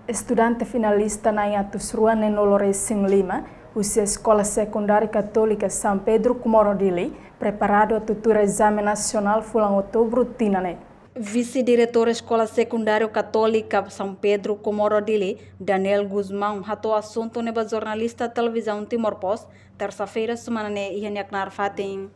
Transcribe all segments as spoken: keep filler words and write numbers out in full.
Estudante finalista na'in atus rua neen-nulu resin lima husi Eskola Sekundária Katólika São Pedro Comoro Dili preparadu atu tuir ezame nasionál fulan Outubru tinan ne'e. Vise-Diretór Eskola Sekundária Katólika São Pedro Comoro Dili, Daniel Gusmão, hato'o asuntu ne'e ba jornalista Televizaun Timor Post, tersa-feira semana ne'e iha nia knaar fatin.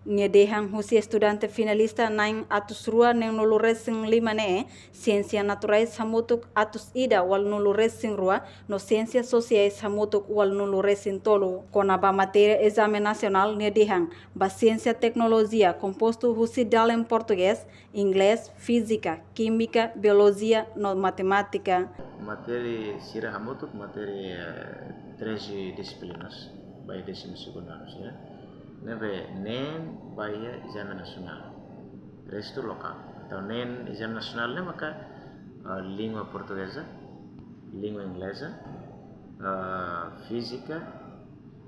Nia dehan husi estudante finalista na'in atus rua neen-nulu resin lima ne'e, siénsia naturais hamutuk atus ida ualu-nulu resin rua, no siénsia sosiais hamutuk ualu-nulu resin tolu. Kona-ba matéria ezame nasionál nia dehan, ba siénsia teknolojia kompostu husi dalen portugés, inglés, fízika, kímika, biolojia no matemátika. Matéria sira hamutuk, matéria, eh, treze dixiplinas, ba décimo segundo ano, ya. Ne'ebé neen ba iha ezame nasionál. Restu lokál. Entaun neen ezame nasionál ne'e maka, ah, língua portugeza, língua ingleza, ah, fízika,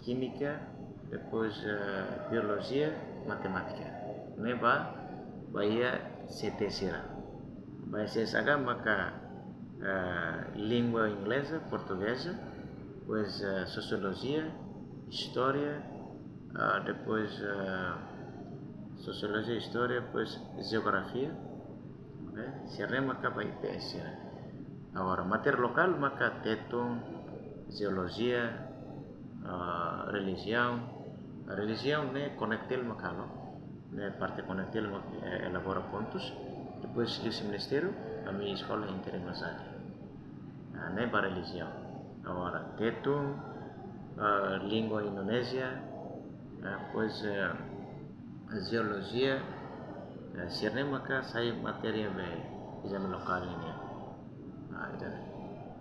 kímika, depois, eh, biolojia, matemátika. Ne'e ba, ba iha C T sira. Ba iha C S H maka, eh, língua ingleza, portugeza, depois, eh, sosiolojia, istória, ah, depois, eh, sosiolojia, istória, depois jeografia, ok? Sira ne'e maka ba I P S sira. Agora, matéria lokál maka tetun, jeolojia, ah, relijiaun. Relijiaun ne'e CONECTIL mak halo, ne'e parte CONECTIL mak, eh, elabora pontus. Depois husi ministériu, ami eskola interim masaki. Ah, ne'e ba relijiaun. Agora, tetun, ah, língua Indonézia, ah, depois, eh, jeolojia, eh, sira ne'e maka sai matéria ba ezame lokál nian. Ah, ida-ne'e.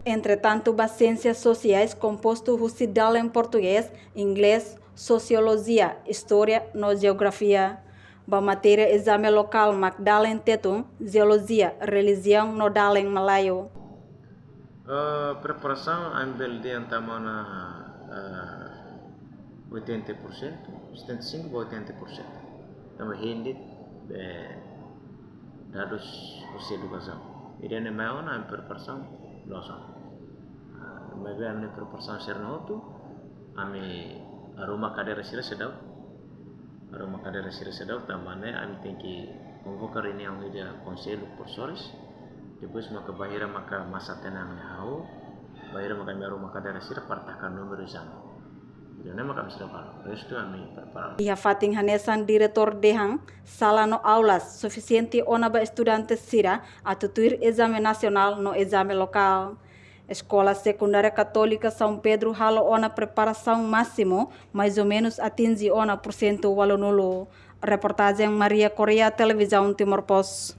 Entretantu, ba siénsia sosiais kompostu husi dalen portugés, inglés, sosiolojia, istória no jeografia. Ba matéria ezame lokál mak dalen tetun, jeolojia, relijiaun no dalen malayu. Ah, preparasaun ami bele dehan tama ona, ah, oitenta por cento, setenta e cinco ba oitenta por cento. Tanba hein de'it, eh, dadus husi edukasaun. Ida-ne'e mai ona ami preparasaun loos ona. Ah, maibé ami preparasaun sira-ne'e hotu, ami haruka kadeira sira seidauk. Haruka kadeira sira seidauk, tanba ne'e ami tenke konvoka reuniaun ida konsellu profesores. Depois maka bainhira maka masa tenang ne'e hahú, bainhira maka ami haruka kadeira sira para taka númeru ezame. Ida-ne'e maka ami seidauk halo. Restu ami prepara. Iha fatin hanesan, diretór dehan sala no aulas sufisiente ona ba estudante sira atu tuir ezame nasionál no ezame lokál. Eskola Sekundária Katólika São Pedro halo ona preparasaun másimu, mais ou menus atinje ona porsentu ualu-nulu. Reportajen Maria Correia, Televizaun Timor Post.